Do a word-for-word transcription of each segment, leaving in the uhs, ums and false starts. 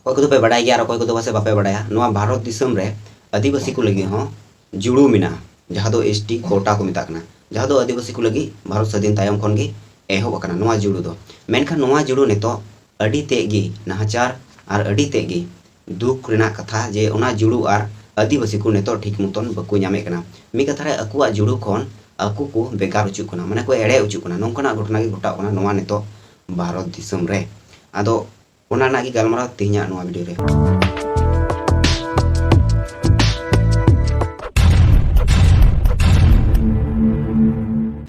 ᱚᱠᱚᱭ ᱠᱚᱫᱚ ᱯᱮ ᱵᱟᱰᱟᱭ ᱜᱮᱭᱟ ᱟᱨ ᱚᱠᱚᱭ ᱠᱚᱫᱚ ᱯᱟᱥᱮ ᱵᱟᱯᱮ ᱵᱟᱰᱟᱭᱟ, ᱱᱚᱣᱟ ᱵᱷᱟᱨᱚᱛ ᱫᱤᱥᱚᱢ ᱨᱮ ᱟᱹᱫᱤᱵᱟᱹᱥᱤ ᱠᱚ ᱞᱟᱹᱜᱤᱫ ᱦᱚᱸ ᱡᱩᱲᱩ ᱢᱮᱱᱟᱜᱼᱟ, ᱡᱟᱦᱟᱸ ᱫᱚ ᱮᱥ ᱴᱤ ᱠᱳᱴᱟ ᱠᱚ ᱢᱮᱛᱟᱜ ᱠᱟᱱᱟ, ᱡᱟᱦᱟᱸ ᱫᱚ ᱟᱹᱫᱤᱵᱟᱹᱥᱤ ᱠᱚ ᱞᱟᱹᱜᱤᱫ ᱵᱷᱟᱨᱚᱛ ᱥᱟᱹᱫᱷᱤᱱ ᱛᱟᱭᱚᱢ ᱠᱷᱚᱱ ᱜᱮ ᱮᱦᱚᱵ ᱟᱠᱟᱱᱟ ᱱᱚᱣᱟ ᱡᱩᱲᱩ ᱫᱚ᱾ ᱢᱮᱱᱠᱷᱟᱱ ᱱᱚᱣᱟ ᱡᱩᱲᱩ ᱱᱤᱛᱚᱜ ᱟᱹᱰᱤ ᱛᱮᱫ ᱜᱮ ᱱᱟᱦᱟᱪᱟᱨ ᱟᱨ ᱟᱹᱰᱤ ᱛᱮᱫ ᱜᱮ ᱫᱩᱠ ᱨᱮᱱᱟᱜ ᱠᱟᱛᱷᱟ ᱡᱮ ᱚᱱᱟ ᱡᱩᱲᱩ ᱟᱨ ᱟᱹᱫᱤᱵᱟᱹᱥᱤ ᱠᱚ ᱱᱤᱛᱚᱜ ᱴᱷᱤᱠ ᱢᱚᱛᱚᱱ ᱵᱟᱠᱚ ᱧᱟᱢᱮᱫ ᱠᱟᱱᱟ᱾ ᱢᱤᱫ ᱠᱟᱛᱷᱟ ᱨᱮ ᱟᱠᱚᱣᱟᱜ ᱡᱩᱲᱩ ᱠᱷᱚᱱ ᱟᱠᱚ ᱠᱚ ᱵᱷᱮᱜᱟᱨ ᱦᱚᱪᱚᱜ ᱠᱟᱱᱟ, ᱢᱟᱱᱮ ᱠᱚ ᱮᱲᱮ ᱦᱚᱪᱚᱜ ᱠᱟᱱᱟ᱾ ᱱᱚᱝᱠᱟᱱᱟᱜ ᱜᱷᱚᱴᱚᱱᱟ ᱜᱮ ᱜᱷᱚᱴᱟᱜ ᱠᱟᱱᱟ ᱱᱚᱣᱟ ᱱᱤᱛᱚᱜ ᱵᱷᱟᱨᱚᱛ ᱫᱤᱥᱚᱢ ᱨᱮ᱾ ᱟᱫᱚ ᱚᱱᱟ ᱨᱮᱱᱟᱜ ᱜᱮ ᱜᱟᱞᱢᱟᱨᱟᱣ ᱛᱮᱦᱮᱧᱟᱜ ᱱᱚᱣᱟ ᱵᱷᱤᱰᱤᱭᱳ ᱨᱮ᱾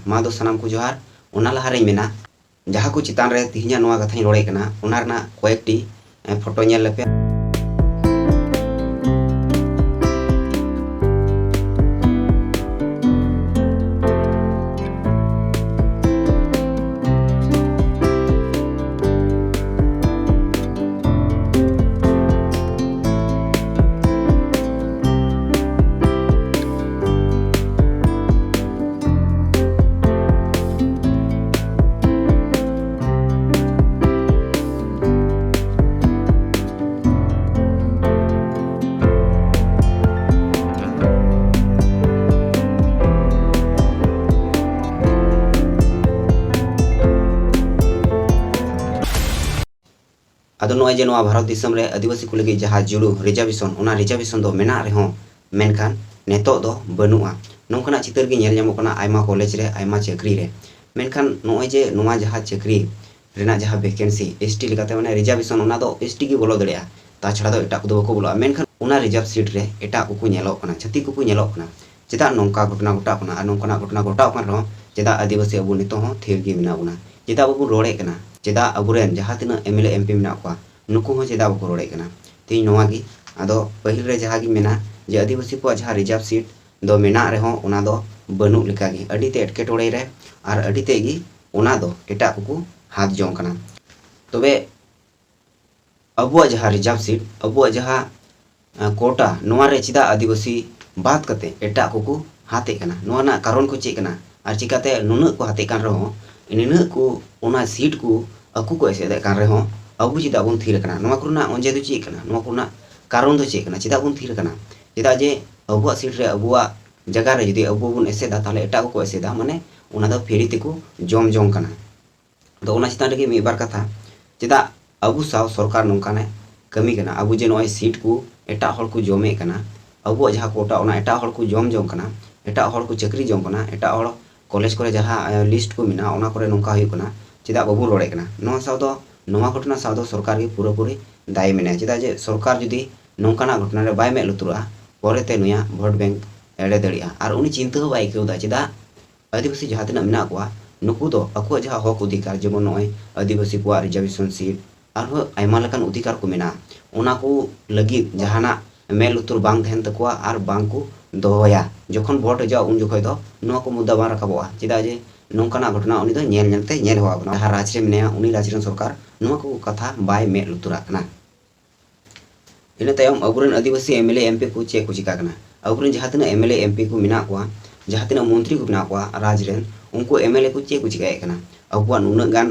ᱢᱟ ᱫᱚ ᱥᱟᱱᱟᱢ ᱠᱚ ᱡᱚᱦᱟᱨ᱾ ᱚᱱᱟ ᱞᱟᱦᱟᱨᱮᱧ ᱢᱮᱱᱟ, ᱡᱟᱦᱟᱸ ᱠᱚ ᱪᱮᱛᱟᱱ ᱨᱮ ᱛᱮᱦᱮᱧᱟᱜ ᱱᱚᱣᱟ ᱠᱟᱛᱷᱟᱧ ᱨᱚᱲᱮᱫ ᱠᱟᱱᱟ, ᱚᱱᱟ ᱨᱮᱱᱟᱜ ᱠᱚᱭᱮᱠᱴᱤ, ᱮ, ᱯᱷᱳᱴᱳ ᱧᱮᱞ ᱞᱮᱯᱮ᱾ ᱟᱫᱚ ᱱᱚᱜᱼᱚᱭ ᱡᱮ ᱱᱚᱣᱟ ᱵᱷᱟᱨᱚᱛ ᱫᱤᱥᱚᱢ ᱨᱮ ᱟᱹᱫᱤᱵᱟᱹᱥᱤ ᱠᱚ ᱞᱟᱹᱜᱤᱫ ᱡᱟᱦᱟᱸ ᱡᱩᱲᱩ ᱨᱤᱡᱟᱨᱵᱷᱮᱥᱚᱱ, ᱚᱱᱟ ᱨᱤᱡᱟᱨᱵᱷᱮᱥᱚᱱ ᱫᱚ ᱢᱮᱱᱟᱜ ᱨᱮᱦᱚᱸ, ᱢᱮᱱᱠᱷᱟᱱ ᱱᱤᱛᱚᱜ ᱫᱚ ᱵᱟᱹᱱᱩᱜᱼᱟ᱾ ᱱᱚᱝᱠᱟᱱᱟᱜ ᱪᱤᱛᱟᱹᱨ ᱜᱮ ᱧᱮᱞ ᱧᱟᱢᱚᱜ ᱠᱟᱱᱟ ᱟᱭᱢᱟ ᱠᱚᱞᱮᱡᱽ ᱨᱮ, ᱟᱭᱢᱟ ᱪᱟᱹᱠᱨᱤ ᱨᱮ᱾ ᱢᱮᱱᱠᱷᱟᱱ ᱱᱚᱜᱼᱚᱭ ᱡᱮ ᱱᱚᱣᱟ ᱡᱟᱦᱟᱸ ᱪᱟᱹᱠᱨᱤ ᱨᱮᱱᱟᱜ ᱡᱟᱦᱟᱸ ᱵᱷᱮᱠᱮᱱᱥᱤ, ᱮᱥ ᱴᱤ ᱞᱮᱠᱟᱛᱮ ᱢᱟᱱᱮ ᱨᱤᱡᱟᱨᱵᱷᱮᱥᱚᱱ, ᱚᱱᱟ ᱫᱚ ᱮᱥ ᱴᱤ ᱜᱮ ᱵᱚᱞᱚ ᱫᱟᱲᱮᱭᱟᱜᱼᱟ, ᱛᱟᱪᱷᱟᱲᱟ ᱫᱚ ᱮᱴᱟᱜ ᱠᱚᱫᱚ ᱵᱟᱠᱚ ᱵᱚᱞᱚᱜᱼᱟ᱾ ᱢᱮᱱᱠᱷᱟᱱ ᱚᱱᱟ ᱨᱤᱡᱟᱨᱵᱷ ᱥᱤᱴ ᱨᱮ ᱮᱴᱟᱜ ᱠᱚᱠᱚ ᱧᱮᱞᱚᱜ ᱠᱟᱱᱟ, ᱪᱷᱟᱹᱛᱤᱠ ᱠᱚᱠᱚ ᱧᱮᱞᱚᱜ ᱠᱟᱱᱟ᱾ ᱪᱮᱫᱟᱜ ᱱᱚᱝᱠᱟ ᱜᱷᱚᱴᱚᱱᱟ ᱜᱷᱚᱴᱟᱜ ᱠᱟᱱᱟ? ᱟᱨ ᱱᱚᱝᱠᱟᱱᱟᱜ ᱜᱷᱚᱴᱚᱱᱟ ᱜᱷᱚᱴᱟᱣ ᱠᱟᱱ ᱨᱮᱦᱚᱸ ᱪᱮᱫᱟᱜ ᱟᱹᱫᱤᱵᱟᱹᱥᱤ ᱟᱵᱚ ᱱᱤᱛᱚᱜ ᱦᱚᱸ ᱛᱷᱤᱨ ᱜᱮ ᱢᱮᱱᱟᱜ ᱵᱚᱱᱟ? ᱪᱮᱫᱟᱜ ᱵᱟᱵᱚᱱ ᱨᱚᱲᱮᱫ ᱠᱟᱱᱟ? ᱪᱮᱫᱟᱜ ᱟᱵᱚᱨᱮᱱ ᱡᱟᱦᱟᱸ ᱛᱤᱱᱟᱹᱜ M L A, M P ᱢᱮᱱᱟᱜ ᱠᱚᱣᱟ, ᱱᱩᱠᱩ ᱦᱚᱸ ᱪᱮᱫᱟᱜ ᱵᱟᱠᱚ ᱨᱚᱲᱮᱫ ᱠᱟᱱᱟ? ᱛᱮᱦᱮᱧ ᱱᱚᱣᱟ ᱜᱮ, ᱟᱫᱚ ᱯᱟᱹᱦᱤᱞ ᱨᱮ ᱡᱟᱦᱟᱸ ᱜᱤᱧ ᱢᱮᱱᱟ ᱡᱮ ᱟᱹᱫᱤᱵᱟᱹᱥᱤ ᱠᱚᱣᱟᱜ ᱡᱟᱦᱟᱸ ᱨᱤᱡᱟᱨᱵᱷ ᱥᱤᱴ ᱫᱚ ᱢᱮᱱᱟᱜ ᱨᱮᱦᱚᱸ ᱚᱱᱟ ᱫᱚ ᱵᱟᱹᱱᱩᱜ ᱞᱮᱠᱟᱜᱮ, ᱟᱹᱰᱤ ᱛᱮ ᱮᱴᱠᱮᱴᱚᱬᱮ ᱨᱮ ᱟᱨ ᱟᱹᱰᱤ ᱛᱮᱫ ᱜᱮ ᱚᱱᱟ ᱫᱚ ᱮᱴᱟᱜ ᱠᱚᱠᱚ ᱦᱟᱛ ᱡᱚᱝ ᱠᱟᱱᱟ᱾ ᱛᱚᱵᱮ ᱟᱵᱚᱣᱟᱜ ᱡᱟᱦᱟᱸ ᱨᱤᱡᱟᱨᱵᱷ ᱥᱤᱴ, ᱟᱵᱚᱣᱟᱜ ᱡᱟᱦᱟᱸ, ᱟᱸ, ᱠᱳᱴᱟ, ᱱᱚᱣᱟ ᱨᱮ ᱪᱮᱫᱟᱜ ᱟᱹᱫᱤᱵᱟᱹᱥᱤ ᱵᱟᱫ ᱠᱟᱛᱮ ᱮᱴᱟᱜ ᱠᱚᱠᱚ ᱦᱟᱛᱮᱫ ᱠᱟᱱᱟ? ᱱᱚᱣᱟ ᱨᱮᱱᱟᱜ ᱠᱟᱨᱚᱱ ᱠᱚ ᱪᱮᱫ ᱠᱟᱱᱟ? ᱟᱨ ᱪᱤᱠᱟᱛᱮ ᱱᱩᱱᱟᱹᱜ ᱠᱚ ᱦᱟᱛᱮᱫ ᱠᱟᱱ ᱨᱮᱦᱚᱸ, ᱱᱤᱱᱟᱹᱜ ᱠᱚ ᱚᱱᱟ ᱥᱤᱴ ᱠᱚ ᱟᱠᱚ ᱠᱚ ᱮᱥᱮᱫᱮᱫ ᱠᱟᱱ ᱨᱮᱦᱚᱸ, ᱟᱵᱚ ᱪᱮᱫᱟᱜ ᱵᱚᱱ ᱛᱷᱤᱨ ᱟᱠᱟᱱᱟ, ᱱᱚᱣᱟ ᱠᱚᱨᱮᱱᱟᱜ ᱚᱡᱮ ᱫᱚ ᱪᱮᱫ ᱠᱟᱱᱟ, ᱱᱚᱣᱟ ᱠᱚᱨᱮᱱᱟᱜ ᱠᱟᱨᱚᱱ ᱫᱚ ᱪᱮᱫ ᱠᱟᱱᱟ, ᱪᱮᱫᱟᱜ ᱵᱚᱱ ᱛᱷᱤᱨ ᱟᱠᱟᱱᱟ? ᱪᱮᱫᱟᱜ ᱡᱮ ᱟᱵᱚᱣᱟᱜ ᱥᱤᱴ ᱨᱮ, ᱟᱵᱚᱣᱟᱜ ᱡᱟᱭᱜᱟ ᱨᱮ ᱡᱩᱫᱤ ᱟᱵᱚ ᱵᱚᱱ ᱮᱥᱮᱫᱟ, ᱛᱟᱦᱚᱞᱮ ᱮᱴᱟᱜ ᱠᱚᱠᱚ ᱮᱥᱮᱫᱟ, ᱢᱟᱱᱮ ᱚᱱᱟ ᱫᱚ ᱯᱷᱨᱤ ᱛᱮᱠᱚ ᱡᱚᱢ ᱡᱚᱝ ᱠᱟᱱᱟ᱾ ᱟᱫᱚ ᱚᱱᱟ ᱪᱮᱛᱟᱱ ᱨᱮᱜᱮ ᱢᱤᱫ ᱵᱟᱨ ᱠᱟᱛᱷᱟ, ᱪᱮᱫᱟᱜ ᱟᱵᱚ ᱥᱟᱶ ᱥᱚᱨᱠᱟᱨ ᱱᱚᱝᱠᱟᱱᱮ ᱠᱟᱹᱢᱤ ᱠᱟᱱᱟ? ᱟᱵᱚ ᱡᱮ ᱱᱚᱜᱼᱚᱭ ᱥᱤᱴ ᱠᱚ ᱮᱴᱟᱜ ᱦᱚᱲ ᱠᱚ ᱡᱚᱢᱮᱫ ᱠᱟᱱᱟ, ᱟᱵᱚᱣᱟᱜ ᱡᱟᱦᱟᱸ ᱠᱳᱴᱟ, ᱚᱱᱟ ᱮᱴᱟᱜ ᱦᱚᱲ ᱠᱚ ᱡᱚᱢ ᱡᱚᱝ ᱠᱟᱱᱟ, ᱮᱴᱟᱜ ᱦᱚᱲ ᱠᱚ ᱪᱟᱹᱠᱨᱤ ᱡᱚᱝ ᱠᱟᱱᱟ, ᱮᱴᱟᱜ ᱦᱚᱲ ᱠᱚᱞᱮᱡᱽ ᱠᱚᱨᱮ ᱡᱟᱦᱟᱸ ᱞᱤᱥᱴ ᱠᱚ ᱢᱮᱱᱟᱜᱼᱟ, ᱚᱱᱟ ᱠᱚᱨᱮ ᱱᱚᱝᱠᱟ ᱦᱩᱭᱩᱜ ᱠᱟᱱᱟ, ᱪᱮᱫᱟᱜ ᱵᱟᱵᱚᱱ ᱨᱚᱲᱮᱫ ᱠᱟᱱᱟ? ᱱᱚᱣᱟ ᱥᱟᱶ ᱫᱚ, ᱱᱚᱣᱟ ᱜᱷᱚᱴᱚᱱᱟ ᱥᱟᱶ ᱫᱚ ᱥᱚᱨᱠᱟᱨ ᱜᱮ ᱯᱩᱨᱟᱹᱯᱩᱨᱤ ᱫᱟᱭᱤ ᱢᱮᱱᱟᱭᱟ᱾ ᱪᱮᱫᱟᱜ ᱡᱮ ᱥᱚᱨᱠᱟᱨ ᱡᱩᱫᱤ ᱱᱚᱝᱠᱟᱱᱟᱜ ᱜᱷᱚᱴᱚᱱᱟ ᱨᱮ ᱵᱟᱭ ᱢᱮᱫ ᱞᱩᱛᱩᱨᱟᱜᱼᱟ, ᱯᱚᱨᱮᱛᱮ ᱱᱩᱭᱟᱜ ᱵᱷᱳᱴ ᱵᱮᱝᱠ ᱮᱲᱮ ᱫᱟᱲᱮᱭᱟᱜᱼᱟ᱾ ᱟᱨ ᱩᱱᱤ ᱪᱤᱱᱛᱟᱹ ᱦᱚᱸ ᱵᱟᱭ ᱟᱹᱭᱠᱟᱹᱣ ᱮᱫᱟ, ᱪᱮᱫᱟᱜ ᱟᱹᱫᱤᱵᱟᱹᱥᱤ ᱡᱟᱦᱟᱸ ᱛᱤᱱᱟᱹᱜ ᱢᱮᱱᱟᱜ ᱠᱚᱣᱟ, ᱱᱩᱠᱩ ᱫᱚ ᱟᱠᱚᱣᱟᱜ ᱡᱟᱦᱟᱸ ᱦᱚᱠ ᱚᱫᱷᱤᱠᱟᱨ, ᱡᱮᱢᱚᱱ ᱱᱚᱜᱼᱚᱭ ᱟᱹᱫᱤᱵᱟᱹᱥᱤ ᱠᱚᱣᱟᱜ ᱨᱤᱡᱟᱨᱵᱷᱮᱥᱚᱱ ᱥᱤᱴ, ᱟᱨᱦᱚᱸ ᱟᱭᱢᱟ ᱞᱮᱠᱟᱱ ᱚᱫᱷᱤᱠᱟᱨ ᱠᱚ ᱢᱮᱱᱟᱜᱼᱟ, ᱚᱱᱟ ᱠᱚ ᱞᱟᱹᱜᱤᱫ ᱡᱟᱦᱟᱱᱟᱜ ᱢᱮᱫ ᱞᱩᱛᱩᱨ ᱵᱟᱝ ᱛᱟᱦᱮᱱ ᱛᱟᱠᱚᱣᱟ ᱟᱨ ᱵᱟᱝ ᱠᱚ ᱫᱚᱦᱚᱭᱟ᱾ ᱡᱚᱠᱷᱚᱱ ᱵᱷᱳᱴ ᱦᱤᱡᱩᱜᱼᱟ, ᱩᱱ ᱡᱚᱠᱷᱚᱱ ᱫᱚ ᱱᱚᱣᱟ ᱠᱚ ᱢᱩᱫᱽᱫᱟ ᱵᱟᱝ ᱨᱟᱠᱟᱵᱚᱜᱼᱟ᱾ ᱪᱮᱫᱟᱜ ᱡᱮ ᱱᱚᱝᱠᱟᱱᱟᱜ ᱜᱷᱚᱴᱚᱱᱟ ᱩᱱᱤ ᱫᱚ ᱧᱮᱞ ᱧᱮᱞ ᱛᱮ ᱧᱮᱞ ᱦᱮᱣᱟ ᱟᱠᱟᱱᱟ᱾ ᱡᱟᱦᱟᱸ ᱨᱟᱡᱽ ᱨᱮ ᱢᱮᱱᱟᱭᱟ, ᱩᱱᱤ ᱨᱟᱡᱽ ᱨᱮᱱ ᱥᱚᱨᱠᱟᱨ ᱱᱚᱣᱟ ᱠᱚ ᱠᱟᱛᱷᱟ ᱵᱟᱭ ᱢᱮᱫ ᱞᱩᱛᱩᱨᱟᱜ ᱠᱟᱱᱟ᱾ ᱤᱱᱟᱹ ᱛᱟᱭᱚᱢ ᱟᱵᱚᱨᱮᱱ ᱟᱹᱫᱤᱵᱟᱹᱥᱤ M L A, M P ᱠᱚ ᱪᱮᱫ ᱠᱚ ᱪᱤᱠᱟᱹ ᱠᱟᱱᱟ? ᱟᱵᱚᱨᱮᱱ ᱡᱟᱦᱟᱸ ᱛᱤᱱᱟᱹᱜ M L A, M P ᱠᱚ ᱢᱮᱱᱟᱜ ᱠᱚᱣᱟ, ᱡᱟᱦᱟᱸ ᱛᱤᱱᱟᱹᱜ ᱢᱚᱱᱛᱨᱤ ᱠᱚ ᱢᱮᱱᱟᱜ ᱠᱚᱣᱟ ᱨᱟᱡᱽ ᱨᱮᱱ, ᱩᱱᱠᱩ ᱮᱢ ᱮᱞ ᱮ ᱠᱚ ᱪᱮᱫ ᱠᱚ ᱪᱤᱠᱟᱹᱭᱮᱫ ᱠᱟᱱᱟ? ᱟᱵᱚᱣᱟᱜ ᱱᱩᱱᱟᱹᱜ ᱜᱟᱱ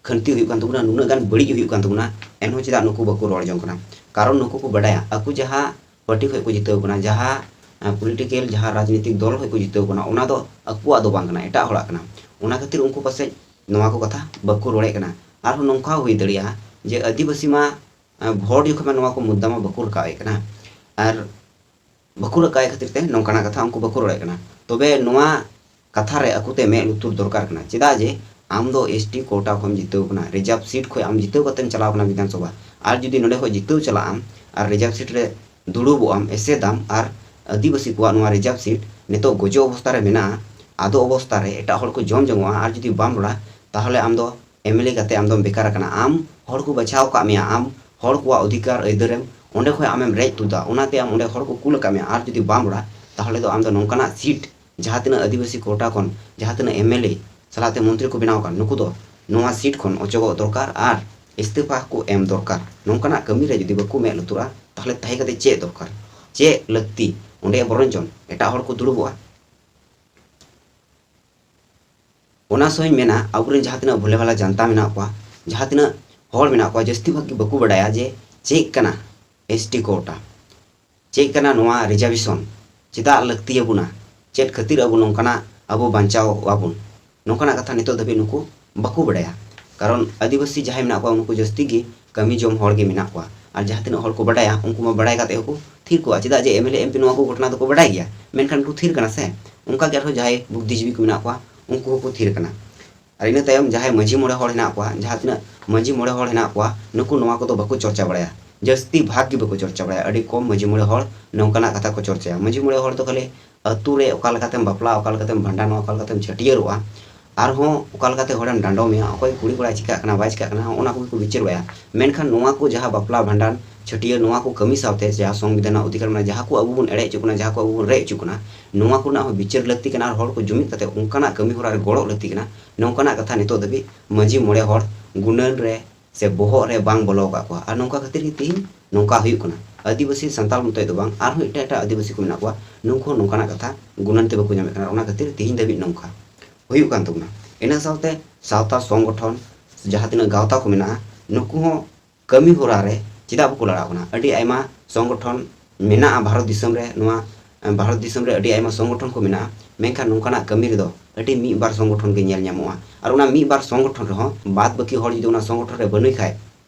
ᱠᱷᱟᱹᱱᱛᱤ ᱦᱩᱭᱩᱜ ᱠᱟᱱ ᱛᱟᱵᱚᱱᱟ, ᱱᱩᱱᱟᱹᱜ ᱜᱟᱱ ᱵᱟᱹᱲᱤᱡ ᱦᱩᱭᱩᱜ ᱠᱟᱱ ᱛᱟᱵᱚᱱᱟ, ᱮᱱᱦᱚᱸ ᱪᱮᱫᱟᱜ ᱱᱩᱠᱩ ᱵᱟᱠᱚ ᱨᱚᱲ ᱡᱚᱝ ᱠᱟᱱᱟ? ᱠᱟᱨᱚᱱ ᱱᱩᱠᱩ ᱠᱚ ᱵᱟᱰᱟᱭᱟ, ᱟᱠᱚ ᱡᱟᱦᱟᱸ ᱯᱟᱨᱴᱤ ᱠᱷᱚᱱ ᱠᱚ ᱡᱤᱛᱟᱹᱣ ᱠᱟᱱᱟ, ᱡᱟᱦᱟᱸ, ᱟᱸ, ᱯᱚᱞᱤᱴᱤᱠᱮᱞ, ᱡᱟᱦᱟᱸ ᱨᱟᱡᱽᱱᱤᱛᱤᱠ ᱫᱚᱞ ᱠᱷᱚᱱ ᱠᱚ ᱡᱤᱛᱟᱹᱣ ᱠᱟᱱᱟ, ᱚᱱᱟ ᱫᱚ ᱟᱠᱚᱣᱟᱜ ᱫᱚ ᱵᱟᱝ ᱠᱟᱱᱟ, ᱮᱴᱟᱜ ᱦᱚᱲᱟᱜ ᱠᱟᱱᱟ᱾ ᱚᱱᱟ ᱠᱷᱟᱹᱛᱤᱨ ᱩᱱᱠᱩ ᱯᱟᱥᱮᱡ ᱱᱚᱣᱟ ᱠᱚ ᱠᱟᱛᱷᱟ ᱵᱟᱠᱚ ᱨᱚᱲᱮᱫ ᱠᱟᱱᱟ᱾ ᱟᱨᱦᱚᱸ ᱱᱚᱝᱠᱟ ᱦᱚᱸ ᱦᱩᱭ ᱫᱟᱲᱮᱭᱟᱜᱼᱟ ᱡᱮ ᱟᱹᱫᱤᱵᱟᱹᱥᱤ ᱢᱟ, ᱟᱸ, ᱵᱷᱳᱴ ᱡᱚᱠᱷᱚᱱ ᱢᱟ ᱱᱚᱣᱟ ᱠᱚ ᱢᱩᱫᱽᱫᱟ ᱢᱟ ᱵᱟᱠᱚ ᱨᱟᱠᱟᱵᱮᱫ ᱠᱟᱱᱟ, ᱟᱨ ᱵᱟᱠᱚ ᱨᱟᱠᱟᱵᱮᱫ ᱠᱷᱟᱹᱛᱤᱨ ᱛᱮ ᱱᱚᱝᱠᱟᱱᱟᱜ ᱠᱟᱛᱷᱟ ᱩᱱᱠᱩ ᱵᱟᱠᱚ ᱨᱚᱲᱮᱫ ᱠᱟᱱᱟ᱾ ᱛᱚᱵᱮ ᱱᱚᱣᱟ ᱠᱟᱛᱷᱟ ᱨᱮ ᱟᱠᱚᱛᱮ ᱢᱮᱫ ᱞᱩᱛᱩᱨ ᱫᱚᱨᱠᱟᱨ ᱠᱟᱱᱟ᱾ ᱪᱮᱫᱟᱜ ᱡᱮ ᱟᱢ ᱫᱚ ᱮᱥ ᱴᱤ ᱠᱳᱴᱟ ᱠᱷᱚᱱ ᱡᱤᱛᱟᱹᱣ ᱠᱟᱱᱟ, ᱨᱤᱡᱟᱨᱵᱷ ᱥᱤᱴ ᱠᱷᱚᱱ ᱟᱢ ᱡᱤᱛᱟᱹᱣ ᱠᱟᱛᱮᱢ ᱪᱟᱞᱟᱣ ᱠᱟᱱᱟ ᱵᱤᱫᱷᱟᱱ ᱥᱚᱵᱷᱟ, ᱟᱨ ᱡᱩᱫᱤ ᱱᱚᱰᱮ ᱠᱷᱚᱱ ᱡᱤᱛᱟᱹᱣ ᱪᱟᱞᱟᱜ ᱟᱢ ᱟᱨ ᱨᱤᱡᱟᱨᱵᱷ ᱥᱤᱴ ᱨᱮ ᱫᱩᱲᱩᱵᱚᱜ ᱟᱢ, ᱮᱥᱮᱫᱟᱢ, ᱟᱨ ᱟᱹᱫᱤᱵᱟᱹᱥᱤ ᱠᱚᱣᱟᱜ ᱱᱚᱣᱟ ᱨᱤᱡᱟᱨᱵᱷ ᱥᱤᱴ ᱱᱤᱛᱚᱜ ᱜᱚᱡᱚᱜ ᱚᱵᱚᱥᱛᱟ ᱨᱮ ᱢᱮᱱᱟᱜᱼᱟ, ᱟᱫᱚ ᱚᱵᱚᱥᱛᱟ ᱨᱮ ᱮᱴᱟᱜ ᱦᱚᱲ ᱠᱚ ᱡᱚᱢ ᱡᱚᱝᱚᱜᱼᱟ, ᱟᱨ ᱡᱩᱫᱤ ᱵᱟᱢ ᱨᱚᱲᱟ, ᱛᱟᱦᱚᱞᱮ ᱟᱢ ᱫᱚ ᱮᱢ ᱮᱞ ᱮ ᱠᱟᱛᱮ ᱟᱢ ᱫᱚᱢ ᱵᱮᱠᱟᱨ ᱟᱠᱟᱱᱟ᱾ ᱟᱢ ᱦᱚᱲ ᱠᱚ ᱵᱟᱪᱷᱟᱣ ᱟᱠᱟᱫ ᱢᱮᱭᱟ, ᱟᱢ ᱦᱚᱲ ᱠᱚᱣᱟᱜ ᱚᱫᱷᱤᱠᱟᱨ ᱟᱹᱭᱫᱟᱹᱨᱮᱢ ᱚᱸᱰᱮ ᱠᱷᱚᱱ ᱟᱢᱮᱢ ᱨᱮᱡ ᱛᱩᱫᱟ, ᱚᱱᱟᱛᱮ ᱟᱢ ᱚᱸᱰᱮ ᱦᱚᱲ ᱠᱚ ᱠᱩᱞ ᱟᱠᱟᱫ ᱢᱮᱭᱟ, ᱟᱨ ᱡᱩᱫᱤ ᱵᱟᱢ ᱨᱚᱲᱟ, ᱛᱟᱦᱚᱞᱮ ᱫᱚ ᱟᱢ ᱫᱚ ᱱᱚᱝᱠᱟᱱᱟᱜ ᱥᱤᱴ, ᱡᱟᱦᱟᱸ ᱛᱤᱱᱟᱹᱜ ᱟᱹᱫᱤᱵᱟᱹᱥᱤ ᱠᱳᱴᱟ ᱠᱷᱚᱱ ᱡᱟᱦᱟᱸ ᱛᱤᱱᱟᱹᱜ ᱮᱢ ᱮᱞ ᱮ ᱥᱟᱞᱟᱜ ᱛᱮ ᱢᱚᱱᱛᱨᱤ ᱠᱚ ᱵᱮᱱᱟᱣ ᱟᱠᱟᱱ, ᱱᱩᱠᱩ ᱫᱚ ᱱᱚᱣᱟ ᱥᱤᱴ ᱠᱷᱚᱱ ᱚᱪᱚᱜᱚᱜ ᱫᱚᱨᱠᱟᱨ ᱟᱨ ᱤᱥᱛᱤᱯᱷᱟ ᱠᱚ ᱮᱢ ᱫᱚᱨᱠᱟᱨ᱾ ᱱᱚᱝᱠᱟᱱᱟᱜ ᱠᱟᱹᱢᱤ ᱨᱮ ᱡᱩᱫᱤ ᱵᱟᱠᱚ ᱢᱮᱫ ᱞᱩᱛᱩᱨᱟ, ᱛᱟᱦᱚᱞᱮ ᱛᱟᱦᱮᱸ ᱠᱟᱛᱮ ᱪᱮᱫ ᱫᱚᱨᱠᱟᱨ, ᱪᱮᱫ ᱞᱟᱹᱠᱛᱤ? ᱚᱸᱰᱮ ᱵᱚᱨᱚᱱ ᱪᱚᱝ ᱮᱴᱟᱜ ᱦᱚᱲ ᱠᱚ ᱫᱩᱲᱩᱵᱚᱜᱼᱟ᱾ ᱚᱱᱟ ᱥᱚᱸᱜᱮᱧ ᱢᱮᱱᱟ, ᱟᱵᱚᱨᱮᱱ ᱡᱟᱦᱟᱸ ᱛᱤᱱᱟᱹᱜ ᱵᱷᱳᱞᱮ ᱵᱷᱟᱞᱟ ᱡᱟᱱᱛᱟ ᱢᱮᱱᱟᱜ ᱠᱚᱣᱟ, ᱡᱟᱦᱟᱸ ᱛᱤᱱᱟᱹᱜ ᱦᱚᱲ ᱢᱮᱱᱟᱜ ᱠᱚᱣᱟ, ᱡᱟᱹᱥᱛᱤ ᱵᱷᱟᱜᱽ ᱜᱮ ᱵᱟᱠᱚ ᱵᱟᱰᱟᱭᱟ ᱡᱮ ᱪᱮᱫ ᱠᱟᱱᱟ ᱮᱥ ᱴᱤ ᱠᱳᱴᱟ, ᱪᱮᱫ ᱠᱟᱱᱟ ᱱᱚᱣᱟ ᱨᱤᱡᱟᱨᱵᱷᱮᱥᱚᱱ, ᱪᱮᱫᱟᱜ ᱞᱟᱹᱠᱛᱤ ᱟᱵᱚᱱᱟ, ᱪᱮᱫ ᱠᱷᱟᱹᱛᱤᱨ ᱟᱵᱚ ᱱᱚᱝᱠᱟᱱᱟᱜ ᱟᱵᱚ ᱵᱟᱧᱪᱟᱣ ᱟᱵᱚᱱ, ᱱᱚᱝᱠᱟᱱᱟᱜ ᱠᱟᱛᱷᱟ ᱱᱤᱛᱚᱜ ᱫᱷᱟᱹᱵᱤᱡ ᱱᱩᱠᱩ ᱵᱟᱠᱚ ᱵᱟᱰᱟᱭᱟ᱾ ᱠᱟᱨᱚᱱ ᱟᱹᱫᱤᱵᱟᱹᱥᱤ ᱡᱟᱦᱟᱸᱭ ᱢᱮᱱᱟᱜ ᱠᱚᱣᱟ, ᱩᱱᱠᱩ ᱡᱟᱹᱥᱛᱤ ᱜᱮ ᱠᱟᱹᱢᱤ ᱡᱚᱢ ᱦᱚᱲ ᱜᱮ ᱢᱮᱱᱟᱜ ᱠᱚᱣᱟ᱾ ᱟᱨ ᱡᱟᱦᱟᱸ ᱛᱤᱱᱟᱹᱜ ᱦᱚᱲ ᱠᱚ ᱵᱟᱰᱟᱭᱟ, ᱩᱱᱠᱩ ᱢᱟ ᱵᱟᱰᱟᱭ ᱠᱟᱛᱮ ᱦᱚᱸᱠᱚ ᱛᱷᱤᱨ ᱠᱚᱜᱼᱟ᱾ ᱪᱮᱫᱟᱜ ᱡᱮ M L A, M P ᱱᱚᱣᱟ ᱠᱚ ᱜᱷᱚᱴᱚᱱᱟ ᱫᱚᱠᱚ ᱵᱟᱰᱟᱭ ᱜᱮᱭᱟ, ᱢᱮᱱᱠᱷᱟᱱ ᱠᱚ ᱛᱷᱤᱨ ᱠᱟᱱᱟ ᱥᱮ᱾ ᱚᱱᱠᱟ ᱜᱮ ᱟᱨᱦᱚᱸ ᱡᱟᱦᱟᱸᱭ ᱵᱩᱫᱽᱫᱷᱤᱡᱤᱵᱤ ᱠᱚ ᱢᱮᱱᱟᱜ ᱠᱚᱣᱟ, ᱩᱱᱠᱩ ᱦᱚᱸᱠᱚ ᱛᱷᱤᱨ ᱠᱟᱱᱟ᱾ ᱟᱨ ᱤᱱᱟᱹ ᱛᱟᱭᱚᱢ ᱡᱟᱦᱟᱸᱭ ᱢᱟᱹᱡᱷᱤ ᱢᱚᱬᱮ ᱦᱚᱲ ᱦᱮᱱᱟᱜ ᱠᱚᱣᱟ, ᱡᱟᱦᱟᱸ ᱛᱤᱱᱟᱹᱜ ᱢᱟᱹᱡᱷᱤ ᱢᱚᱬᱮ ᱦᱚᱲ ᱦᱮᱱᱟᱜ ᱠᱚᱣᱟ, ᱱᱩᱠᱩ ᱱᱚᱣᱟ ᱠᱚᱫᱚ ᱵᱟᱠᱚ ᱪᱚᱨᱪᱟ ᱵᱟᱲᱟᱭᱟ᱾ ᱡᱟᱹᱥᱛᱤ ᱵᱷᱟᱜᱽ ᱜᱮ ᱵᱟᱠᱚ ᱪᱚᱨᱪᱟ ᱵᱟᱲᱟᱭᱟ᱾ ᱟᱹᱰᱤ ᱠᱚᱢ ᱢᱟᱹᱡᱷᱤ ᱢᱚᱬᱮ ᱦᱚᱲ ᱱᱚᱝᱠᱟᱱᱟᱜ ᱠᱟᱛᱷᱟ ᱠᱚ ᱪᱚᱨᱪᱟᱭᱟ᱾ ᱢᱟᱹᱡᱷᱤ ᱢᱚᱬᱮ ᱦᱚᱲ ᱫᱚ ᱠᱷᱟᱹᱞᱤ ᱟᱹᱛᱩ ᱨᱮ ᱚᱠᱟ ᱞᱮᱠᱟᱛᱮᱢ ᱵᱟᱯᱞᱟᱜᱼᱟ, ᱚᱠᱟ ᱞᱮᱠᱟᱛᱮᱢ ᱵᱷᱟᱸᱰᱟᱱᱚᱜᱼᱟ, ᱚᱠᱟ ᱞᱮᱠᱟᱛᱮᱢ ᱪᱷᱟᱹᱴᱭᱟᱹᱨᱚᱜᱼᱟ, ᱟᱨᱦᱚᱸ ᱚᱠᱟ ᱞᱮᱠᱟᱛᱮ ᱦᱚᱲᱮᱢ ᱰᱟᱸᱰᱚᱢᱮᱭᱟ, ᱚᱠᱚᱭ ᱠᱩᱲᱤ ᱠᱚᱲᱟᱭ ᱪᱤᱠᱟᱹᱜ ᱠᱟᱱᱟ, ᱵᱟᱭ ᱪᱤᱠᱟᱹᱜ ᱠᱟᱱᱟ, ᱚᱱᱟ ᱠᱚᱜᱮ ᱠᱚ ᱵᱤᱪᱟᱹᱨ ᱵᱟᱲᱟᱭᱟ᱾ ᱢᱮᱱᱠᱷᱟᱱ ᱱᱚᱣᱟ ᱠᱚ ᱡᱟᱦᱟᱸ ᱵᱟᱯᱞᱟ, ᱵᱷᱟᱸᱰᱟᱱ, ᱪᱷᱟᱹᱴᱭᱟᱹᱨ, ᱱᱚᱣᱟ ᱠᱚ ᱠᱟᱹᱢᱤ ᱥᱟᱶᱛᱮ ᱡᱟᱦᱟᱸ ᱥᱚᱝᱵᱤᱫᱷᱟᱱ ᱨᱮᱱᱟᱜ ᱚᱫᱷᱤᱠᱟᱨ ᱢᱮᱱᱟᱜᱼᱟ, ᱡᱟᱦᱟᱸ ᱠᱚ ᱟᱵᱚ ᱵᱚᱱ ᱮᱲᱮ ᱦᱚᱪᱚᱜ ᱠᱟᱱᱟ, ᱡᱟᱦᱟᱸ ᱠᱚ ᱟᱵᱚ ᱵᱚᱱ ᱨᱮᱡ ᱦᱚᱪᱚᱜ ᱠᱟᱱᱟ, ᱱᱚᱣᱟ ᱠᱚᱨᱮᱱᱟᱜ ᱦᱚᱸ ᱵᱤᱪᱟᱹᱨ ᱞᱟᱹᱠᱛᱤ ᱠᱟᱱᱟ ᱟᱨ ᱦᱚᱲ ᱠᱚ ᱡᱩᱢᱤᱫ ᱠᱟᱛᱮ ᱚᱱᱠᱟᱱᱟᱜ ᱠᱟᱹᱢᱤ ᱦᱚᱨᱟ ᱨᱮ ᱜᱚᱲᱚᱜ ᱞᱟᱹᱠᱛᱤ ᱠᱟᱱᱟ᱾ ᱱᱚᱝᱠᱟᱱᱟᱜ ᱠᱟᱛᱷᱟ ᱱᱤᱛᱚᱜ ᱫᱷᱟᱹᱵᱤᱡ ᱢᱟᱹᱡᱷᱤ ᱢᱚᱬᱮ ᱦᱚᱲ ᱜᱩᱱᱟᱹᱱ ᱨᱮ ᱥᱮ ᱵᱚᱦᱚᱜ ᱨᱮ ᱵᱟᱝ ᱵᱚᱞᱚ ᱟᱠᱟᱫ ᱠᱚᱣᱟ᱾ ᱟᱨ ᱱᱚᱝᱠᱟ ᱠᱷᱟᱹᱛᱤᱨ ᱜᱮ ᱛᱤᱦᱤᱧ ᱱᱚᱝᱠᱟ ᱦᱩᱭᱩᱜ ᱠᱟᱱᱟ᱾ ᱟᱹᱫᱤᱵᱟᱹᱥᱤ ᱥᱟᱱᱛᱟᱲ ᱢᱚᱛᱚᱡ ᱫᱚ ᱵᱟᱝ, ᱟᱨᱦᱚᱸ ᱮᱴᱟᱜ ᱮᱴᱟᱜ ᱟᱹᱫᱤᱵᱟᱹᱥᱤ ᱠᱚ ᱢᱮᱱᱟᱜ ᱠᱚᱣᱟ, ᱱᱩᱠᱩ ᱦᱚᱸ ᱱᱚᱝᱠᱟᱱᱟᱜ ᱠᱟᱛᱷᱟ ᱜᱩᱱᱟᱹᱱ ᱛᱮ ᱵᱟᱠᱚ ᱧᱟᱢᱮᱫ ᱠᱟᱱᱟ᱾ ᱚᱱᱟ ᱠᱷᱟᱹᱛᱤᱨ ᱛᱤᱦᱤᱧ ᱫᱷᱟᱹᱵᱤᱡ ᱱᱚᱝᱠᱟ ᱦᱩᱭᱩᱜ ᱠᱟᱱ ᱛᱟᱵᱚᱱᱟ᱾ ᱤᱱᱟᱹ ᱥᱟᱶᱛᱮ ᱥᱟᱶᱛᱟ ᱥᱚᱝᱜᱚᱴᱷᱚᱱ, ᱡᱟᱦᱟᱸ ᱛᱤᱱᱟᱹᱜ ᱜᱟᱶᱛᱟ ᱠᱚ ᱢᱮᱱᱟᱜᱼᱟ, ᱱᱩᱠᱩ ᱦᱚᱸ ᱠᱟᱹᱢᱤ ᱦᱚᱨᱟ ᱨᱮ ᱪᱮᱫᱟᱜ ᱵᱟᱠᱚ ᱞᱟᱲᱟᱜ ᱠᱟᱱᱟ? ᱟᱹᱰᱤ ᱟᱭᱢᱟ ᱥᱚᱝᱜᱚᱴᱷᱚᱱ ᱢᱮᱱᱟᱜᱼᱟ ᱵᱷᱟᱨᱚᱛ ᱫᱤᱥᱚᱢ ᱨᱮ, ᱱᱚᱣᱟ, ᱮ, ᱵᱷᱟᱨᱚᱛ ᱫᱤᱥᱚᱢ ᱨᱮ ᱟᱹᱰᱤ ᱟᱭᱢᱟ ᱥᱚᱝᱜᱚᱴᱷᱚᱱ ᱠᱚ ᱢᱮᱱᱟᱜᱼᱟ, ᱢᱮᱱᱠᱷᱟᱱ ᱱᱚᱝᱠᱟᱱᱟᱜ ᱠᱟᱹᱢᱤ ᱨᱮᱫᱚ ᱟᱹᱰᱤ ᱢᱤᱫ ᱵᱟᱨ ᱥᱚᱝᱜᱚᱴᱷᱚᱱ ᱜᱮ ᱧᱮᱞ ᱧᱟᱢᱚᱜᱼᱟ᱾ ᱟᱨ ᱚᱱᱟ ᱢᱤᱫ ᱵᱟᱨ ᱥᱚᱝᱜᱚᱴᱷᱚᱱ ᱨᱮᱦᱚᱸ ᱵᱟᱫ ᱵᱟᱹᱠᱤ ᱦᱚᱲ ᱡᱩᱫᱤ ᱚᱱᱟ ᱥᱚᱝᱜᱚᱴᱷᱚᱱ ᱨᱮ ᱵᱟᱹᱱᱩᱭ ᱠᱷᱟᱡ,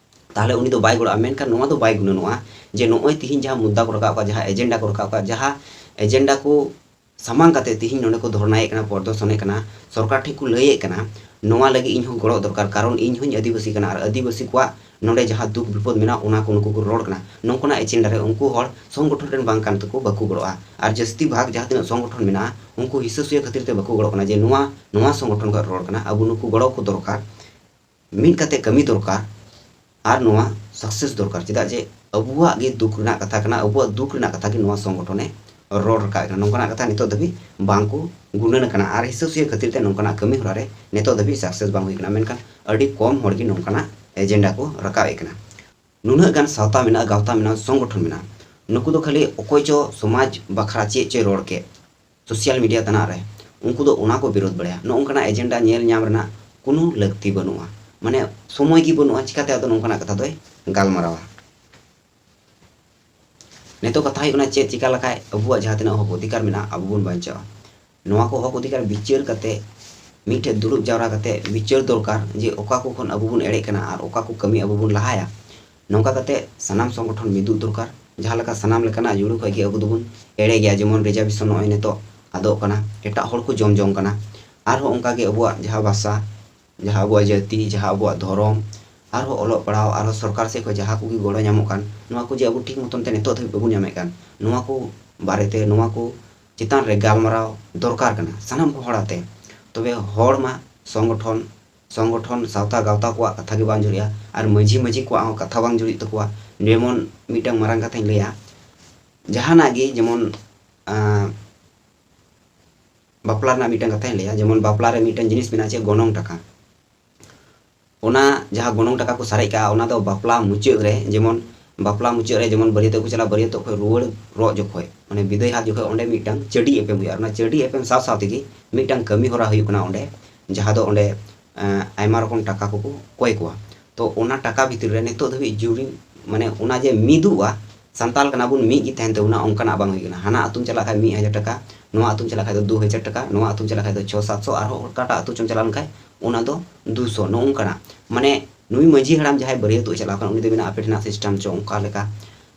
ᱛᱟᱦᱚᱞᱮ ᱩᱱᱤ ᱫᱚ ᱵᱟᱭ ᱜᱚᱲᱚᱜᱼᱟ᱾ ᱢᱮᱱᱠᱷᱟᱱ ᱱᱚᱣᱟ ᱫᱚ ᱵᱟᱭ ᱜᱩᱱᱟᱹᱱᱚᱜᱼᱟ ᱡᱮ ᱱᱚᱜᱼᱚᱭ ᱛᱤᱦᱤᱧ ᱡᱟᱦᱟᱸ ᱢᱩᱫᱽᱫᱟ ᱠᱚ ᱨᱟᱠᱟᱵ ᱠᱟᱜᱼᱟ, ᱡᱟᱦᱟᱸ ᱮᱡᱮᱱᱰᱟ ᱠᱚ ᱨᱟᱠᱟᱵ ᱠᱟᱜᱼᱟ, ᱡᱟᱦᱟᱸ ᱮᱡᱮᱱᱰᱟ ᱠᱚ ᱥᱟᱢᱟᱝ ᱠᱟᱛᱮ ᱛᱤᱦᱤᱧ ᱱᱚᱰᱮ ᱠᱚ ᱫᱷᱚᱨᱱᱟᱭᱮᱫ ᱠᱟᱱᱟ, ᱯᱨᱚᱫᱚᱨᱥᱚᱱᱮᱫ ᱠᱟᱱᱟ, ᱥᱚᱨᱠᱟᱨ ᱴᱷᱮᱱ ᱠᱚ ᱞᱟᱹᱭᱮᱫ ᱠᱟᱱᱟ, ᱱᱚᱣᱟ ᱞᱟᱹᱜᱤᱫ ᱤᱧ ᱦᱚᱸ ᱜᱚᱲᱚ ᱫᱚᱨᱠᱟᱨ, ᱠᱟᱨᱚᱱ ᱤᱧ ᱦᱚᱸᱧ ᱟᱹᱫᱤᱵᱟᱹᱥᱤ ᱠᱟᱱᱟ ᱟᱨ ᱟᱹᱫᱤᱵᱟᱹᱥᱤ ᱠᱚᱣᱟᱜ ᱱᱚᱰᱮ ᱡᱟᱦᱟᱸ ᱫᱩᱠ ᱵᱤᱯᱚᱫ ᱢᱮᱱᱟᱜᱼᱟ, ᱚᱱᱟ ᱠᱚ ᱱᱩᱠᱩ ᱠᱚ ᱨᱚᱲ ᱠᱟᱱᱟ᱾ ᱱᱚᱝᱠᱟᱱᱟᱜ ᱮᱡᱮᱱᱰᱟ ᱨᱮ ᱩᱱᱠᱩ ᱦᱚᱲ ᱥᱚᱝᱜᱚᱴᱷᱚᱱ ᱨᱮᱱ ᱵᱟᱝ ᱠᱟᱱ ᱛᱮᱠᱚ ᱵᱟᱠᱚ ᱜᱚᱲᱚᱜᱼᱟ᱾ ᱟᱨ ᱡᱟᱹᱥᱛᱤ ᱵᱷᱟᱜᱽ ᱡᱟᱦᱟᱸ ᱛᱤᱱᱟᱹᱜ ᱥᱚᱝᱜᱚᱴᱷᱚᱱ ᱢᱮᱱᱟᱜᱼᱟ, ᱩᱱᱠᱩ ᱦᱤᱥᱟᱹ ᱥᱩᱭᱟᱹ ᱠᱷᱟᱹᱛᱤᱨ ᱛᱮ ᱵᱟᱠᱚ ᱜᱚᱲᱚᱜ ᱠᱟᱱᱟ ᱡᱮ ᱱᱚᱣᱟ, ᱱᱚᱣᱟ ᱥᱚᱝᱜᱚᱴᱷᱚᱱ ᱠᱷᱚᱱ ᱨᱚᱲ ᱠᱟᱱᱟ, ᱟᱵᱚ ᱱᱩᱠᱩ ᱜᱚᱲᱚ ᱠᱚ ᱫᱚᱨᱠᱟᱨ᱾ ᱢᱤᱫ ᱠᱟᱛᱮ ᱠᱟᱹᱢᱤ ᱫᱚᱨᱠᱟᱨ ᱟᱨ ᱱᱚᱣᱟ ᱥᱟᱠᱥᱮᱥ ᱫᱚᱨᱠᱟᱨ᱾ ᱪᱮᱫᱟᱜ ᱡᱮ ᱟᱵᱚᱣᱟᱜ ᱜᱮ ᱫᱩᱠ ᱨᱮᱱᱟᱜ ᱠᱟᱛᱷᱟ ᱠᱟᱱᱟ, ᱟᱵᱚᱣᱟᱜ ᱫᱩᱠ ᱨᱮᱱᱟᱜ ᱠᱟᱛᱷᱟ ᱜᱮ ᱱᱚᱣᱟ ᱥᱚᱝᱜᱚᱴᱷᱚᱱᱮ ᱨᱚᱲ ᱨᱟᱠᱟᱵ ᱠᱟᱱᱟ᱾ ᱱᱚᱝᱠᱟᱱᱟᱜ ᱠᱟᱛᱷᱟ ᱱᱤᱛᱚᱜ ᱫᱷᱟᱹᱵᱤᱡ ᱵᱟᱝ ᱠᱚ ᱜᱩᱱᱟᱹᱱ ᱟᱠᱟᱱᱟ᱾ ᱟᱨ ᱦᱤᱥᱟᱹ ᱥᱩᱭᱟᱹ ᱠᱷᱟᱹᱛᱤᱨ ᱛᱮ ᱱᱚᱝᱠᱟᱱᱟᱜ ᱠᱟᱹᱢᱤ ᱦᱚᱨᱟ ᱨᱮ ᱱᱤᱛᱚᱜ ᱫᱷᱟᱹᱵᱤᱡ ᱥᱟᱠᱥᱮᱥ ᱵᱟᱝ ᱦᱩᱭ ᱠᱟᱱᱟ᱾ ᱢᱮᱱᱠᱷᱟᱱ ᱟᱹᱰᱤ ᱠᱚᱢ ᱦᱚᱲ ᱜᱮ ᱱᱚᱝᱠᱟᱱᱟᱜ ᱮᱡᱮᱱᱰᱟ ᱠᱚ ᱨᱟᱠᱟᱵ ᱮᱫ ᱠᱟᱱᱟ᱾ ᱱᱩᱱᱟᱹᱜ ᱜᱟᱱ ᱥᱟᱶᱛᱟ ᱢᱮᱱᱟᱜᱼᱟ, ᱜᱟᱶᱛᱟ ᱢᱮᱱᱟᱜᱼᱟ, ᱥᱚᱝᱜᱚᱴᱷᱚᱱ ᱢᱮᱱᱟᱜᱼᱟ, ᱱᱩᱠᱩ ᱫᱚ ᱠᱷᱟᱹᱞᱤ ᱚᱠᱚᱭ ᱪᱚ ᱥᱚᱢᱟᱡᱽ ᱵᱟᱠᱷᱨᱟ ᱪᱮᱫ ᱪᱚᱭ ᱨᱚᱲ ᱠᱮᱫ, ᱥᱳᱥᱟᱞ ᱢᱤᱰᱤᱭᱟ ᱛᱟᱱᱟᱜ ᱨᱮ, ᱩᱱᱠᱩ ᱫᱚ ᱚᱱᱟ ᱠᱚ ᱵᱤᱨᱳᱫᱷ ᱵᱟᱲᱟᱭᱟ᱾ ᱱᱚᱜᱼᱚ ᱱᱚᱝᱠᱟᱱᱟᱜ ᱮᱡᱮᱱᱰᱟ ᱧᱮᱞ ᱧᱟᱢ ᱨᱮᱱᱟᱜ ᱠᱳᱱᱳ ᱞᱟᱹᱠᱛᱤ ᱵᱟᱹᱱᱩᱜᱼᱟ᱾ ᱢᱟᱱᱮ ᱥᱚᱢᱚᱭ ᱜᱮ ᱵᱟᱹᱱᱩᱜᱼᱟ, ᱪᱤᱠᱟᱛᱮ ᱟᱫᱚ ᱱᱚᱝᱠᱟᱱᱟᱜ ᱠᱟᱛᱷᱟ ᱫᱚᱭ ᱜᱟᱞᱢᱟᱨᱟᱣᱟ? ᱱᱤᱛᱚᱜ ᱠᱟᱛᱷᱟ ᱦᱩᱭᱩᱜ ᱠᱟᱱᱟ, ᱪᱮᱫ ᱪᱤᱠᱟ ᱞᱮᱠᱷᱟᱡ ᱟᱵᱚᱣᱟᱜ ᱡᱟᱦᱟᱸ ᱛᱤᱱᱟᱹᱜ ᱦᱚᱠ ᱚᱫᱷᱤᱠᱟᱨ ᱢᱮᱱᱟᱜᱼᱟ, ᱟᱵᱚ ᱵᱚᱱ ᱵᱟᱧᱪᱟᱣᱟ᱾ ᱱᱚᱣᱟ ᱠᱚ ᱦᱚᱠ ᱚᱫᱷᱤᱠᱟᱨ ᱵᱤᱪᱟᱹᱨ ᱠᱟᱛᱮ, ᱢᱤᱫᱴᱷᱮᱱ ᱫᱩᱲᱩᱵ ᱡᱟᱣᱨᱟ ᱠᱟᱛᱮ ᱵᱤᱪᱟᱹᱨ ᱫᱚᱨᱠᱟᱨ ᱡᱮ ᱚᱠᱟ ᱠᱚ ᱠᱷᱚᱱ ᱟᱵᱚ ᱵᱚᱱ ᱮᱲᱮᱜ ᱠᱟᱱᱟ ᱟᱨ ᱚᱠᱟ ᱠᱚ ᱠᱟᱹᱢᱤ ᱟᱵᱚ ᱵᱚᱱ ᱞᱟᱦᱟᱭᱟ᱾ ᱱᱚᱝᱠᱟ ᱠᱟᱛᱮ ᱥᱟᱱᱟᱢ ᱥᱚᱝᱜᱚᱴᱷᱚᱱ ᱢᱤᱫᱩᱜ ᱫᱚᱨᱠᱟᱨ᱾ ᱡᱟᱦᱟᱸ ᱞᱮᱠᱟ ᱥᱟᱱᱟᱢ ᱞᱮᱠᱟᱱᱟᱜ ᱡᱩᱲᱩ ᱠᱷᱚᱡ ᱜᱮ ᱟᱵᱚ ᱫᱚᱵᱚᱱ ᱮᱲᱮ ᱜᱮᱭᱟ, ᱡᱮᱢᱚᱱ reservation ᱱᱚᱜᱼᱚᱭ ᱱᱤᱛᱚᱜ ᱟᱫᱚᱜ ᱠᱟᱱᱟ, ᱮᱴᱟᱜ ᱦᱚᱲ ᱠᱚ ᱡᱚᱢ ᱡᱚᱝ ᱠᱟᱱᱟ᱾ ᱟᱨᱦᱚᱸ ᱚᱱᱠᱟ ᱜᱮ ᱟᱵᱚᱣᱟᱜ ᱡᱟᱦᱟᱸ ᱵᱷᱟᱥᱟ, ᱡᱟᱦᱟᱸ ᱟᱵᱚᱣᱟᱜ ᱡᱟᱹᱛᱤ, ᱡᱟᱦᱟᱸ ᱟᱵᱚᱣᱟᱜ ᱫᱷᱚᱨᱚᱢ, ᱟᱨᱦᱚᱸ ᱚᱞᱚᱜ ᱯᱟᱲᱦᱟᱣ, ᱟᱨᱦᱚᱸ ᱥᱚᱨᱠᱟᱨ ᱥᱮᱫ ᱠᱷᱚᱱ ᱡᱟᱦᱟᱸ ᱠᱚᱜᱮ ᱜᱚᱲᱚ ᱧᱟᱢᱚᱜ ᱠᱟᱱ, ᱱᱚᱣᱟ ᱠᱚ ᱡᱮ ᱟᱵᱚ ᱴᱷᱤᱠ ᱢᱚᱛᱚᱱ ᱛᱮ ᱱᱤᱛᱚᱜ ᱫᱷᱟᱹᱵᱤᱡ ᱵᱟᱵᱚᱱ ᱧᱟᱢᱮᱫ ᱠᱟᱱ, ᱱᱚᱣᱟ ᱠᱚ ᱵᱟᱨᱮᱛᱮ, ᱱᱚᱣᱟ ᱠᱚ ᱪᱮᱛᱟᱱ ᱨᱮ ᱜᱟᱞᱢᱟᱨᱟᱣ ᱫᱚᱨᱠᱟᱨ ᱠᱟᱱᱟ ᱥᱟᱱᱟᱢ ᱠᱚ ᱦᱚᱲ ᱟᱛᱮ᱾ ᱛᱚᱵᱮ ᱦᱚᱲ ᱢᱟ ᱥᱚᱝᱜᱚᱴᱷᱚᱱ, ᱥᱚᱝᱜᱚᱴᱷᱚᱱ ᱥᱟᱶᱛᱟ ᱜᱟᱶᱛᱟ ᱠᱚᱣᱟᱜ ᱠᱟᱛᱷᱟ ᱜᱮ ᱵᱟᱝ ᱡᱩᱨᱤᱜᱼᱟ, ᱟᱨ ᱢᱟᱹᱡᱷᱤ ᱢᱟᱹᱡᱷᱤ ᱠᱚᱣᱟᱜ ᱦᱚᱸ ᱠᱟᱛᱷᱟ ᱵᱟᱝ ᱡᱩᱨᱤᱜ ᱛᱟᱠᱚᱣᱟ᱾ ᱡᱮᱢᱚᱱ ᱢᱤᱫᱴᱟᱝ ᱢᱟᱨᱟᱝ ᱠᱟᱛᱷᱟᱧ ᱞᱟᱹᱭᱟ, ᱡᱟᱦᱟᱱᱟᱜ ᱜᱮ ᱡᱮᱢᱚᱱ, ᱟᱸ, ᱵᱟᱯᱞᱟ ᱨᱮᱱᱟᱜ ᱢᱤᱫᱴᱟᱝ ᱠᱟᱛᱷᱟᱧ ᱞᱟᱹᱭᱟ, ᱡᱮᱢᱚᱱ ᱵᱟᱯᱞᱟ ᱨᱮ ᱢᱤᱫᱴᱟᱝ ᱡᱤᱱᱤᱥ ᱢᱮᱱᱟᱜᱼᱟ, ᱪᱮᱫ ᱜᱚᱱᱚᱝ ᱴᱟᱠᱟ᱾ ᱚᱱᱟ ᱡᱟᱦᱟᱸ ᱜᱚᱱᱚᱝ ᱴᱟᱠᱟ ᱠᱚ ᱥᱟᱨᱮᱡ ᱠᱟᱜᱼᱟ, ᱚᱱᱟ ᱫᱚ ᱵᱟᱯᱞᱟ ᱢᱩᱪᱟᱹᱫ ᱨᱮ, ᱡᱮᱢᱚᱱ ᱵᱟᱯᱞᱟ ᱢᱩᱪᱟᱹᱫ ᱨᱮ ᱡᱮᱢᱚᱱ ᱵᱟᱹᱨᱭᱟᱹᱛᱚᱜ ᱠᱚ ᱪᱟᱞᱟᱜᱼᱟ, ᱵᱟᱹᱨᱭᱟᱹᱛᱚᱜ ᱠᱷᱚᱱ ᱨᱩᱣᱟᱹᱲ ᱨᱚᱜ ᱡᱚᱠᱷᱚᱡ, ᱢᱟᱱᱮ ᱵᱤᱫᱟᱹᱭ ᱦᱟᱛ ᱡᱚᱠᱷᱚᱡ, ᱚᱸᱰᱮ ᱢᱤᱫᱴᱟᱝ ᱪᱟᱹᱰᱤ ᱮᱯᱮᱢ ᱦᱩᱭᱩᱜᱼᱟ᱾ ᱚᱱᱟ ᱪᱟᱹᱰᱤ ᱮᱯᱮᱢ ᱥᱟᱶ ᱥᱟᱶ ᱛᱮᱜᱮ ᱢᱤᱫᱴᱟᱝ ᱠᱟᱹᱢᱤ ᱦᱚᱨᱟ ᱦᱩᱭᱩᱜ ᱠᱟᱱᱟ ᱚᱸᱰᱮ, ᱡᱟᱦᱟᱸ ᱫᱚ ᱚᱸᱰᱮ, ᱮᱸ, ᱟᱭᱢᱟ ᱨᱚᱠᱚᱢ ᱴᱟᱠᱟ ᱠᱚᱠᱚ ᱠᱚᱭ ᱠᱚᱣᱟ᱾ ᱛᱚ ᱚᱱᱟ ᱴᱟᱠᱟ ᱵᱷᱤᱛᱤᱨ ᱨᱮ ᱱᱤᱛᱚᱜ ᱫᱷᱟᱹᱵᱤᱡ ᱡᱩᱨᱤ, ᱢᱟᱱᱮ ᱚᱱᱟ ᱡᱮ ᱢᱤᱫᱚᱜᱼᱟ, ᱥᱟᱱᱛᱟᱞ ᱠᱟᱱᱟ ᱵᱚᱱ, ᱢᱤᱫ ᱜᱮ ᱛᱟᱦᱮᱱ ᱛᱟᱵᱚᱱᱟ, ᱚᱱᱠᱟᱱᱟᱜ ᱵᱟᱝ ᱦᱩᱭ ᱠᱟᱱᱟ᱾ ᱦᱟᱱᱟ ᱟᱹᱛᱩᱢ ᱪᱟᱞᱟᱜ ᱠᱷᱟᱡ ᱢᱤᱫ ᱦᱟᱡᱟᱨ ᱴᱟᱠᱟ, ᱱᱚᱣᱟ ᱟᱹᱛᱩᱢ ᱪᱟᱞᱟᱜ ᱠᱷᱟᱡ ᱫᱚ ᱫᱩ ᱦᱟᱡᱟᱨ ᱴᱟᱠᱟ, ᱱᱚᱣᱟ ᱟᱹᱛᱩᱢ ᱪᱟᱞᱟᱜ ᱠᱷᱟᱡ ᱫᱚ ᱪᱷᱚ ᱥᱟᱛᱥᱚ, ᱟᱨᱦᱚᱸ ᱚᱠᱟᱴᱟᱜ ᱟᱹᱛᱩ ᱪᱚᱢ ᱪᱟᱞᱟᱣ ᱞᱮᱱᱠᱷᱟᱡ ᱚᱱᱟ ᱫᱚ ᱫᱩᱥᱚ, ᱱᱚᱜᱼᱚ ᱱᱚᱝᱠᱟᱱᱟᱜ᱾ ᱢᱟᱱᱮ ᱱᱩᱭ ᱢᱟᱹᱡᱷᱤ ᱦᱟᱲᱟᱢ ᱡᱟᱦᱟᱸᱭ ᱵᱟᱹᱨᱭᱟᱹᱛᱚᱜ ᱮ ᱪᱟᱞᱟᱣ ᱠᱟᱱᱟ, ᱩᱱᱤ ᱫᱚ ᱢᱮᱱᱟ ᱟᱯᱮ ᱴᱷᱮᱱᱟᱜ system ᱪᱚᱝ ᱚᱠᱟ ᱞᱮᱠᱟ,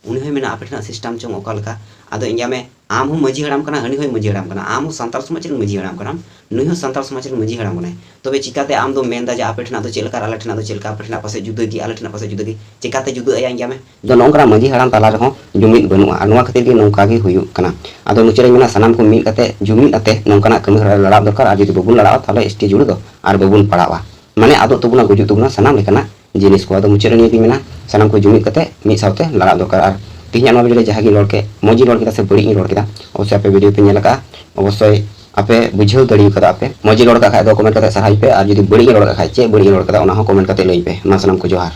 ᱩᱱᱤ ᱦᱚᱸᱭ ᱢᱮᱱᱟ ᱟᱯᱮ ᱴᱷᱮᱱᱟᱜ system ᱪᱚᱝ ᱚᱠᱟ ᱞᱮᱠᱟ᱾ ᱟᱫᱚ ᱤᱧ ᱢᱮ, ᱟᱢ ᱦᱚᱸ ᱢᱟᱹᱡᱷᱤ ᱦᱟᱲᱟᱢ ᱠᱟᱱᱟ, ᱦᱟᱹᱱᱤ ᱦᱚᱸᱭ ᱢᱟᱹᱡᱷᱤ ᱦᱟᱲᱟᱢ ᱠᱟᱱᱟ, ᱟᱢ ᱦᱚᱸ ᱥᱟᱱᱛᱟᱲ ᱥᱚᱢᱟᱡᱽ ᱨᱮᱱ ᱢᱟᱹᱡᱷᱤ ᱦᱟᱲᱟᱢ ᱠᱟᱱᱟᱢ, ᱱᱩᱭ ᱦᱚᱸ ᱥᱟᱱᱛᱟᱲ ᱥᱚᱢᱟᱡᱽ ᱨᱮᱱ ᱢᱟᱹᱡᱷᱤ ᱦᱟᱲᱟᱢ ᱠᱟᱱᱟᱭ᱾ ᱛᱚᱵᱮ ᱪᱤᱠᱟᱛᱮ ᱟᱢ ᱫᱚᱢ ᱢᱮᱱᱫᱟ ᱡᱮ ᱟᱯᱮ ᱴᱷᱮᱱᱟᱜ ᱫᱚ ᱪᱮᱫ ᱞᱮᱠᱟ ᱟᱨ ᱟᱞᱮ ᱴᱷᱮᱱᱟᱜ ᱫᱚ ᱪᱮᱫ ᱞᱮᱠᱟ, ᱟᱯᱮ ᱴᱷᱮᱱᱟᱜ ᱯᱟᱥᱮᱡ ᱡᱩᱫᱟᱹ ᱜᱮ, ᱟᱞᱮ ᱴᱷᱮᱱᱟᱜ ᱯᱟᱥᱮᱡ ᱡᱩᱫᱟᱹ ᱜᱮ, ᱪᱤᱠᱟᱛᱮ ᱡᱩᱫᱟᱹᱜ ᱟᱭᱟ ᱤᱧ ᱢᱮ? ᱟᱫᱚ ᱱᱚᱜᱼᱚ ᱱᱚᱝᱠᱟᱱᱟᱜ ᱢᱟᱹᱡᱷᱤ ᱦᱟᱲᱟᱢ ᱛᱟᱞᱟ ᱨᱮᱦᱚᱸ ᱡᱩᱢᱤᱫ ᱵᱟᱹᱱᱩᱜᱼᱟ, ᱟᱨ ᱱᱚᱣᱟ ᱠᱷᱟᱹᱛᱤᱨ ᱜᱮ ᱱᱚᱝᱠᱟ ᱜᱮ ᱦᱩᱭᱩᱜ ᱠᱟᱱᱟ᱾ ᱟᱫᱚ ᱢᱩᱪᱟᱹᱫ ᱨᱮᱧ ᱢᱮᱱᱟ, ᱥᱟᱱᱟᱢ ᱠᱚ ᱢᱤᱫ ᱠᱟᱛᱮ, ᱡᱩᱢᱤᱫ ᱟᱛᱮ ᱱᱚᱝᱠᱟᱱᱟᱜ ᱠᱟᱹᱢᱤ ᱦᱚᱨᱟ ᱨᱮ ᱞᱟᱲᱟᱣ ᱫᱚᱨᱠᱟᱨ, ᱟᱨ ᱡᱩᱫᱤ ᱵᱟᱵᱚᱱ ᱞᱟᱲᱟᱣᱟ, ᱛᱟᱦᱚᱞᱮ ᱮᱥ ᱴᱤ ᱡᱩᱲᱩ ᱫᱚ ᱟᱨ ᱵᱟᱵᱚᱱ ᱯᱟᱲᱟᱜᱼᱟ᱾ ᱢᱟᱱᱮ ᱟᱫᱚᱜ ᱛᱟᱵᱚᱱᱟ, ᱜᱩᱡᱩᱜ ᱛᱟᱵᱚᱱᱟ ᱥᱟᱱᱟᱢ ᱞᱮᱠᱟᱱᱟᱜ ᱡᱤᱱᱤᱥ ᱠᱚ᱾ ᱟᱫᱚ ᱢᱩᱪᱟᱹᱫ ᱨᱮ ᱱᱤᱭᱟᱹ ᱜᱮᱧ ᱢᱮᱱᱟ, ᱥᱟᱱᱟᱢ ᱠᱚ ᱡᱩᱢᱤᱫ ᱠᱟᱛᱮ ᱢᱤᱫ ᱥᱟᱶᱛᱮ ᱞᱟᱲᱟᱜ ᱫᱚᱨᱠᱟᱨ᱾ ᱟᱨ ᱛᱮᱦᱮᱧᱟᱜ ᱱᱚᱣᱟ video ᱨᱮ ᱡᱟᱦᱟᱸ ᱜᱤᱧ ᱨᱚᱲ ᱠᱮᱫ, ᱢᱚᱡᱽ ᱤᱧ ᱨᱚᱲ ᱠᱮᱫᱟ ᱥᱮ ᱵᱟᱹᱲᱤᱡ ᱤᱧ ᱨᱚᱲ ᱠᱮᱫᱟ, ᱚᱵᱚᱥᱥᱳᱭ ᱟᱯᱮ video ᱯᱮ ᱧᱮᱞ ᱟᱠᱟᱫᱼᱟ, ᱚᱵᱚᱥᱥᱳᱭ ᱟᱯᱮ ᱵᱩᱡᱷᱟᱹᱣ ᱫᱟᱲᱮ ᱠᱟᱫᱟ ᱯᱮ᱾ ᱢᱚᱡᱽ ᱤᱧ ᱨᱚᱲ ᱠᱟᱜ ᱠᱷᱟᱡ ᱫᱚ comment ᱠᱟᱛᱮ ᱥᱟᱨᱦᱟᱣ ᱯᱮ, ᱟᱨ ᱡᱩᱫᱤ ᱵᱟᱹᱲᱤᱡ ᱤᱧ ᱨᱚᱲ ᱠᱟᱜ ᱠᱷᱟᱡ, ᱪᱮᱫ ᱵᱟᱹᱲᱤᱡ ᱤᱧ ᱨᱚᱲ ᱠᱟᱫᱟ, ᱚᱱᱟ ᱦᱚᱸ comment ᱠᱟᱛᱮ ᱞᱟᱹᱭ ᱯᱮ᱾ ᱢᱟ ᱥᱟᱱᱟᱢ ᱠᱚ ᱡᱚᱦᱟᱨ᱾